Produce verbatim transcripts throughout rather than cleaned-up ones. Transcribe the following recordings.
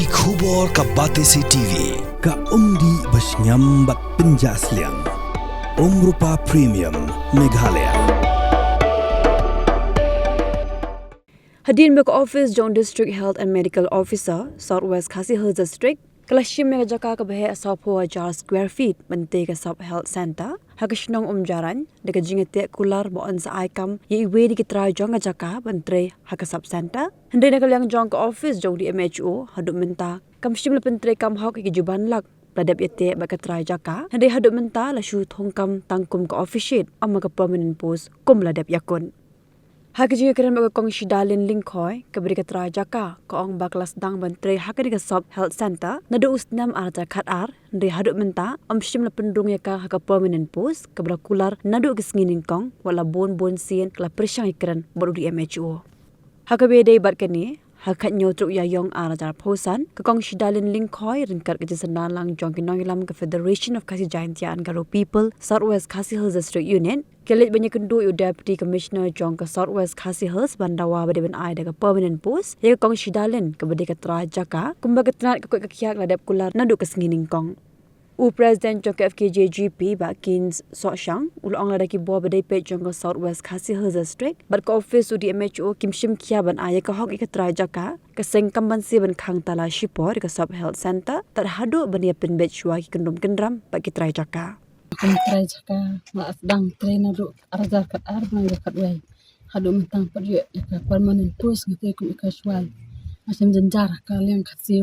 Ki khubor ka Batesi T V, ka umdih ba shngiam bad pynjah sliang. Umrupa Premium, Meghalaya. Hadien ba ka office jong District Health and Medical Officer, South West Khasi Hills District, ka la shim ïa ka jaka kaba heh sawphew hajar square feet ban tei ka Sub Health Center ha ka shnong Umjarain, da ka jingïateh kular ba yn sa ai kam ïa iwei na ki trai jong ka jaka ban trei ha ka Sub Center. Hynrei na ka liang jong ka office jong D M H O, haduh mynta kam shym la pyntrei kam hok ïa ki juban lak ba la dep ïateh bad ka trai jaka. Hynrei haduh mynta la shu thung kam tang kum ka officiate, ym ha ka permanent post kum ba la dep ïakut. Ha ka jingïakren bad ka Kong Shidalin Lyngkhoi, kaba dei ka trai jaka, ka ong ba ka la sdang ban trei ha kane ka Sub Health Center naduh u snem ar hajar khat ar, hynrei haduh mynta ym shym la pynrung ïa ka ha ka permanent post, kaba la kular naduh ka sngi nyngkong, wat la bun bun sien ka la pyrshang ïakren bad u D M H O. Ha kaba ïadei bad kane, ha ka khathynñiew tarik u Ïaïong ar hajar arphew san, ka Kong Shidalin Lyngkhoi, ryngkat ka jingsynran lang jong ki nongïalam ka Federation of Khasi Jaintia and Garo People, South West Khasi Hills District Unit, ki la leit ban ïakynduh ïa u Deputy Commissioner jong ka South West Khasi Hills ban dawa ba dei ban ai da ka permanent post ïa ka Kong Shidalin, kaba dei ka trai jaka, kumba ka tnat ka koit ka khiah ka la dep kular naduh ka sngi nyngkong. U President jong ka F K J G P, Bah Kins Sohshang, u la ong lada ki bor ba dei peit jong ka South West Khasi Hills District bad ka office u D M H O kim shim khia ban ai ïa ka hok ïa ka trai jaka, ka seng kam banse ban khang tala shipor ïa ka Sub Health Center, tad haduh ban ïa pynbeit shuwa ki kyndrum kyndram bad ki trai jaka. Kum trai jaka, nga la sdang trei naduh ar hajar khat ar bnai ba khat wei. Haduh mynta pat ïoh ïa ka permanent post, nga trei kum ïa ka casual. Nga shem jynjar ha ka liang Khasi,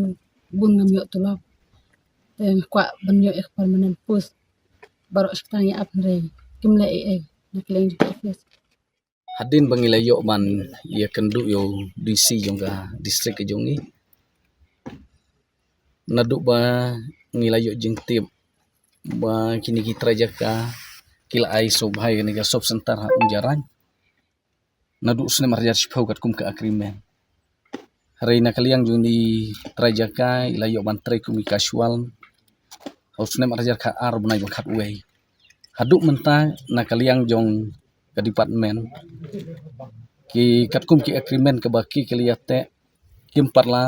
bun ngam ïoh tulop. Te nga kwah ban ïoh ïa ka permanent post baroh shi katta ngi ap, hynrei kim leh ei ei na ka liang jong ka office. Hadien ba ngi la ïoh ban ïakynduh ïa u D C jong ka district ka jong ngi, naduh ba ngi la ïoh jingtip ba kine ki trai jaka ki la ai sngewbha ïa kane ka Sub Center ha Umjarain naduh u snem ar hajar shiphew katkum ka agreement. Hynrei na ka liang jong kine ki trai jaka i la ïoh ban trei kum i casual ha u snem ar hajar khat ar bnai ba khat wei. Haduh mynta na ka liang jong ka department, ki katkum ki agreement kaba ki, ki la ïateh, kim pat la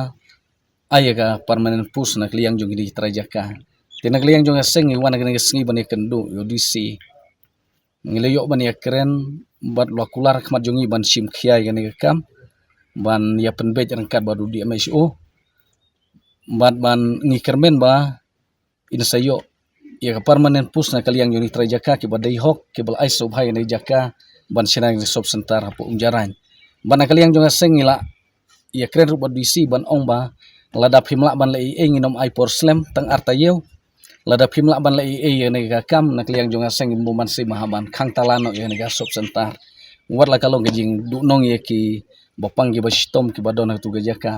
ai ïa ka permanent post na ka liang jong kine ki trai jaka. Te na ka liang jong ka seng ngi wan ha kane ka sngi ban ïakynduh ïa u D C. Ngi la ïoh ban ïakren bad u la kular ha khmat jong ngi ban shim khia ïa kane ka kam, ban ïa pynbeit ryngkat bad u D M H O. Bad ban ngi kyrmen ba in sa ïoh ïa ka permanent post na ka liang jong kine ki trai jaka kiba dei hok, kiba la ai sngewbha ïa kane ka jaka ban shna ïa kane ka Sub Center hapoh Umjarain. Bad na ka liang jong ka seng ngi la ïakren ruh bad u D C ban ong ba lada phim lah ban leh ei ei ngin ym ai por slem tang ar taïew. Lada phim lah ban leh ei ei ïa kane ka kam, na ka liang jong ka seng ngim bun banse ma ha ban khang tala noh ïa kane ka Sub Center. Wat la ka long ka jingduhnong ïa kiba pang, kiba shitom, kiba don ha katu ka jaka.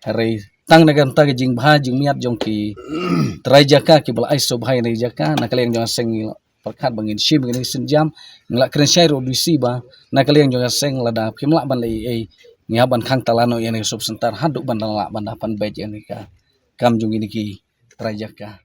Hynrei tang na ka bynta ka jingbha jingmiat jong ki trai jaka kiba la ai sngewbha ïa kane ka jaka, na ka liang jong ka seng ngi la pyrkhat ba ngin shim ïa kane ka sienjam. Ngi la kren shai ruh u D C ba na ka liang jong ka seng lada phim lah ban leh ei ei, ngi hap ban khang tala noh ïa kane ka Sub Center haduh ban da lah ban da pynbeit ïa kane ka kam jong kine ki trai jaka.